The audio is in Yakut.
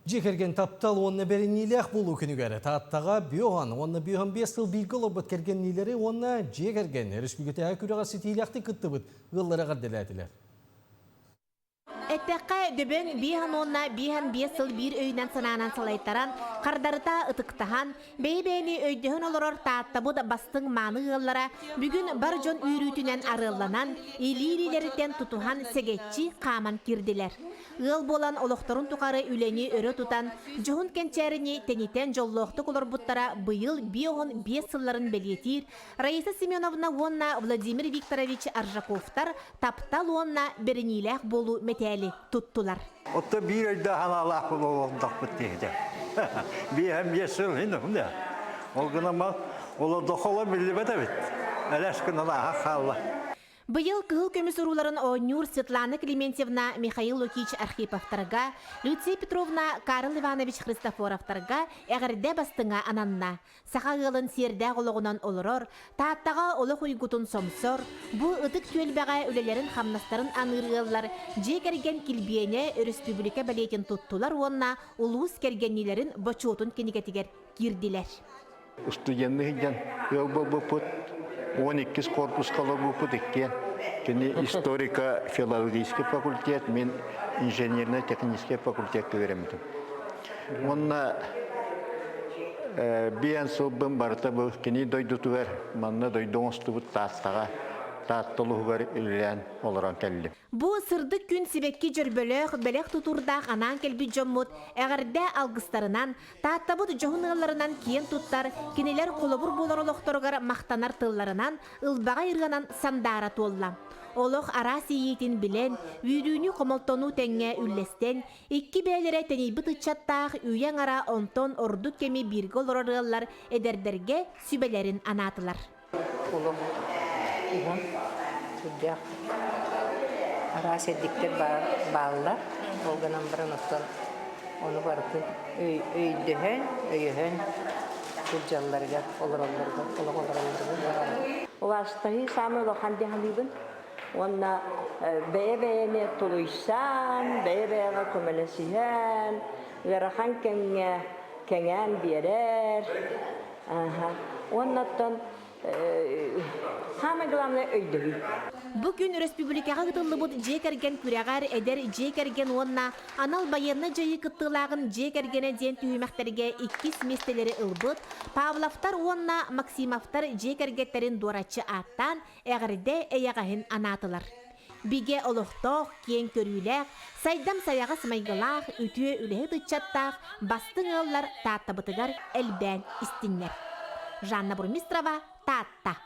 Дьиэ кэргэн таптал уонна бэриниилээх буолуу күнүгэр Тааттаҕа Бөһан уонна Бөһан 5 сыл бииргэ олорбут кэргэнниилэри уонна дьиэ кэргэн өрөспүүбүлүкэтээҕи күрэҕэр ситиилээхтик кыттыбыт ыаллары эҕэрдэлээтилэр. Эттэххэ, дөбөҥ биэһэн уонна биэһэн биэс сыл биир өйүнэн-санаанан салайтаран, хардарыта ытыктаһан, бэйэ-бэйэни өйдөһөн олорор Тааттабыт бастыҥ мааны ыаллара бүгүн бар дьон үөрүүтүнэн арыалланан, илии-илиилэриттэн тутуһан сэгэччи хааман киирдилэр. Ыал буолан олохторун тухары үлэни өрө тутан, дьоһун кэнчээрини тэнитэн дьоллоохтук олорбуттара быйыл 55 сылларын бэлиэтиир Раиса Семеновна уонна Владимир Викторович Аржаковтар таптал уонна бэриниилээх буолуу мэтээли туттулар. Отто биир өйдөөх анаалаах олордохпут диэхитэ. Биэһэм биэс сыл иһин Ол гынан олордохолор биллибэт эбит. Элэс гынан ааһа хаалла. Быйыл кыһыл көмүс урууларын оонньуур Светлана Клементьевна Михаил Лукич Архиповтарга, Люция Петровна Карл Иванович Христофоровтарга эҕэрдэ бастыҥа ананна. Саха ыалын сиэрдээх олоҕунан олорор, Тааттаҕа олох уйгутун сомсор, бу ытык түөлбэҕэ үлэлэрин-хамнастарын аныыр ыаллар дьиэ кэргэн килбиэнэ өрөспүүбүлүкэ бэлиэтин туттулар уонна улуус кэргэнниилэрин бочуотун кинигэтигэр киирдилэр. Студенныы сылдьан ыал буолбуппут, 12 корпуска олорбуппут иккиэн. Кини историко-филологический факультет, мин инженерно-технический факультекка үөрэммитим. Уонна биэн сылбын барыта бу кини дойдутугар, манна дойду оҥостубут Тааттаҕа, Таатта улууһугар үлэлээн олорон кэллим. Бу сырдык күн сибэкки дьөрбөлөөх, бэлэх тутуурдаах анаан кэлбит дьоммут эҕэрдэ алгыстарынан, Тааттабыт дьоһун ыалларынан киэн туттар, кинилэр холобур буолар олохторугар махтанар тылларынан, ылбаҕай ырыанан сандаара туолла. Олох араас иэйиитин билэн, үөрүүнү-хомолтону тэҥҥэ үллэстэн, икки бэйэлэрэ тэнийбит ыччаттаах үйэ аҥара онтон ордук кэми бииргэ олорор ыаллар эдэрдэргэ сүбэлэрин анаатылар. Олох уһун, сүрдээх араас эрдиктэр бааллар. Ол гынан баран оттон ону барытын өйдөһөн, өйөһөн сылдьалларыгар, олороллоругар, олох олороллоругар баҕарабын. Убаастаһыы саамай улахан дии саныыбын. Уонна бэйэ-бэйэни тулуйсан, бэйэ-бэйэҕэ көмөлөсүһэн, ыарахан кэмҥэ кэҥээн биэрэр. Уонна оттон самое главное өйдөһүү. Бу күн өрөспүүбүлүкэҕэ ыытыллыбыт дьиэ кэргэн күрэҕэр эдэр дьиэ кэргэн уонна анал байыаннай дьайыы кыттыылааҕын дьиэ кэргэнэ диэн түһүмэхтэргэ иккис миэстэлэри ылбыт Павловтар уонна Максимовтар дьиэ кэргэттэрин дуораччы ааттаан эҕэрдэ эйэҕэһин анаатылар. Бигэ олохтоох, киэҥ көрүүлээх, сайдам сайаҕас майгылаах, үтүө үлэһит ыччаттаах бастыҥ ыаллар Тааттабытыгар элбээн истиннэр. Жанна Бурмистрова, Таатта.